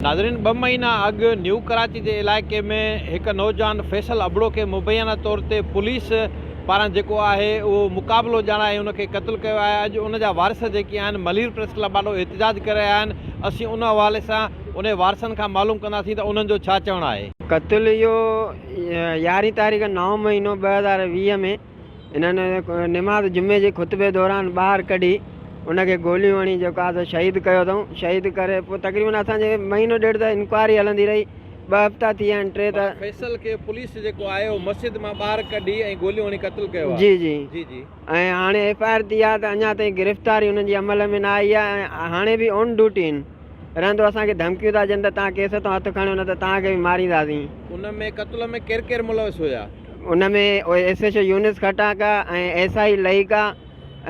ناظرين ٻه مهينا اڳ نيو ڪراچي جي علائقي ۾ هڪ نوجوان فيصل ابڙو کي مبينا طور تي پوليس پاران جيڪو آهي اهو مقابلو ڄاڻائي ان کي قتل ڪيو آهي اڄ ان جا وارث جيڪي آهن ملير پريس ڪلب آڏو احتجاج ڪري رهيا آهن اسين ان حوالي سان انهي وارثن کان معلوم ڪنداسين ته انهن جو ڇا چوڻ آهي. قتل اهو يارهين تاريخ نائون مهينو 2020 ۾ انهن نماز جمعي جي خطبي دوران ٻاهر ڪڍي ان کي گوليون هڻي جيڪو آهي سو شهيد ڪيو اٿئون شهيد ڪري پوء تقريبن اسان جي مهينو ڏيڍ ته انڪوائري هلندي رهي ٻه هفتا ٿي ويا آهن ٽي ته فيصل کي پوليس جيڪو آهي اهو مسجد مان ٻاهر ڪڍي ۽ گوليون هڻي قتل ڪيو آهي جي جي جي جي. ۽ هاڻي ايف I R ٿي آهي ته اڃا تائين گرفتاري انهن جي عمل ۾ نه آئي آهي ۽ هاڻي به آن ڊيوٽي آهن رهندو اسان کي ڌمڪيون ٿا ڏين ته توهان ڪيس تان هٿ کڻيو نه ته توهان کي به مارينداسين. ان ۾ قتل ۾ ڪير ڪير ملوث هيا؟ ان ۾ S H O Younis Khattak آ ۽ ايس I لئيق آ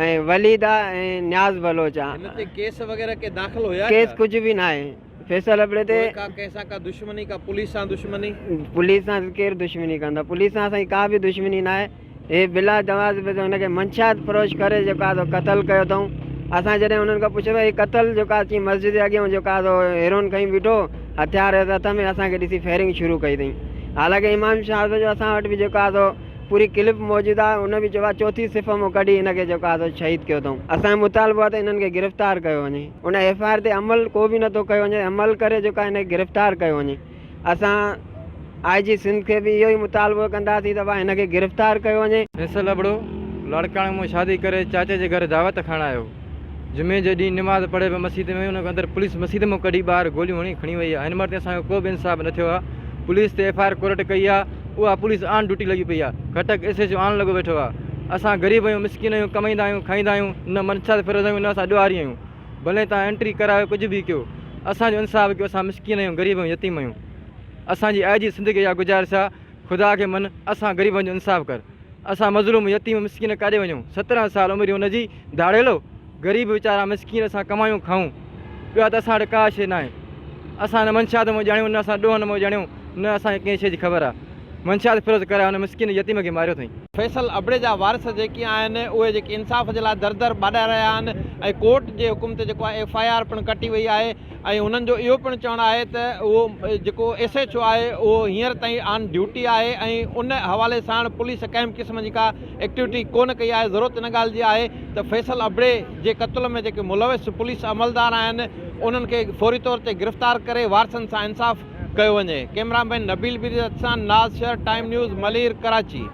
۽ وليد آ ۽ نياز بلوچ آ. هن تي ڪيس وغيره ڪي داخل هيا ڪيس ڇا؟ ڪجهه به ناهي فيصل ابڙي تي. پوء ڪا ڪنهن سان ڪا دشمني ڪا پوليس سان دشمني؟ پوليس سان ڪير دشمني ڪندو پوليس سان اسان جي ڪا به دشمني ناهي. هي بلا جواز به هن کي منشيات فروش ڪري جيڪو آهي سو قتل ڪيو اٿئون اسان جڏهن انهن کان پڇيو ته هي قتل جيڪو آهي چي مسجد جي اڳيان جيڪو آهي سو هيروئن کڻي بيٺو هٿيار هيس هٿ ۾ اسان کي ڏسي فائرنگ شروع ڪئي اٿئي حالانڪه امام شاهه جو اسان وٽ به جيڪو آهي سو پوري ڪلپ موجود آهي ان به چيو آهي چوٿين صف مان ڪڍي هن کي جيڪو آهي سو شهيد ڪيو اٿئون اسان جو مطالبو آهي ته انهن کي گرفتار ڪيو وڃي ان ايف I R تي عمل ڪو به نٿو ڪيو وڃي عمل ڪري جيڪو آهي هن کي گرفتار ڪيو وڃي اسان آء جي سنڌ کي به اهو ئي مطالبو ڪنداسين ته ڀاء هن کي گرفتار ڪيو وڃي. فيصل ابڙو لاڙڪاڻي مان شادي ڪري چاچي جي گهر دعوت کائڻ آيو. جمعي جي ڏينهن نماز پڙهي به مسيت ۾ ان کي اندر پوليس مسيت مان ڪڍي ٻاهر گوليون هڻي کڻي وئي آهي. هن مهل تائين اسان کي ڪو به انصاف نه ٿيو آهي. پوليس تي ايف I R court ڪئي آهي اها پوليس آن ڊيوٽي لڳي پئي آهي. خٽڪ ايس ايڇ او آن لڳو ويٺو آهي. اسان غريب آهيون مسڪين آهيون ڪمائيندا آهيون کائيندا آهيون نه منشيات فروش آهيون نه اسان ڏوهاري آهيون. ڀلي توهان انٽري ڪرايو ڪجهه به ڪيو اسان جو انصاف ڪيو اسان مسڪين آهيون غريب آهيون يتيم آهيون اسان جي آء جي سنڌ کي اها گذارش آهي خدا کي من اسان غريبن جو انصاف ڪر اسان مظلوم يتيم مسڪين ڪاڏي وڃون 17 سال عمر هن جي ڌاڙيلو غريب ويچارا مسڪين اسان ڪمايون کائون ٻيا ته اسان وٽ ڪا شي ناهي اسان نه منشيات مون ڄاڻيون نه اسان ڏوهن مون ڄاڻيون نه اسان کي ڪنهن شي جي خبر آهي منشيات فروخت ڪرائي هن مسڪين يتيم کي ماريو اٿئي. فيصل ابڙي جا وارث جيڪي آهن اهي جيڪي انصاف جي لاء در در ٻاڏائي رهيا آهن ۽ ڪورٽ جي حڪم تي جيڪو آهي ايف I R پڻ ڪٽي وئي آهي ۽ هنن جو اهو پڻ چوڻ آهي ته اهو جيڪو ايس ايڇ او آهي اهو هينئر تائين آن ڊيوٽي آهي ۽ ان حوالي ساڻ پوليس ڪنهن به قسم جي ڪا ايڪٽيوٽي ڪونه ڪئي آهي ضرورت ان ڳالهه جي آهي ته فيصل ابڙي جي قتل ۾ جيڪي ملوث پوليس عملدار آهن انهن کي فوري طور تي گرفتار ڪري وارثن سان انصاف ڪيو وڃي ڪئميرا مين نبيل بيرزاد سان ناز شر ٽائيم نيوز ملير ڪراچي.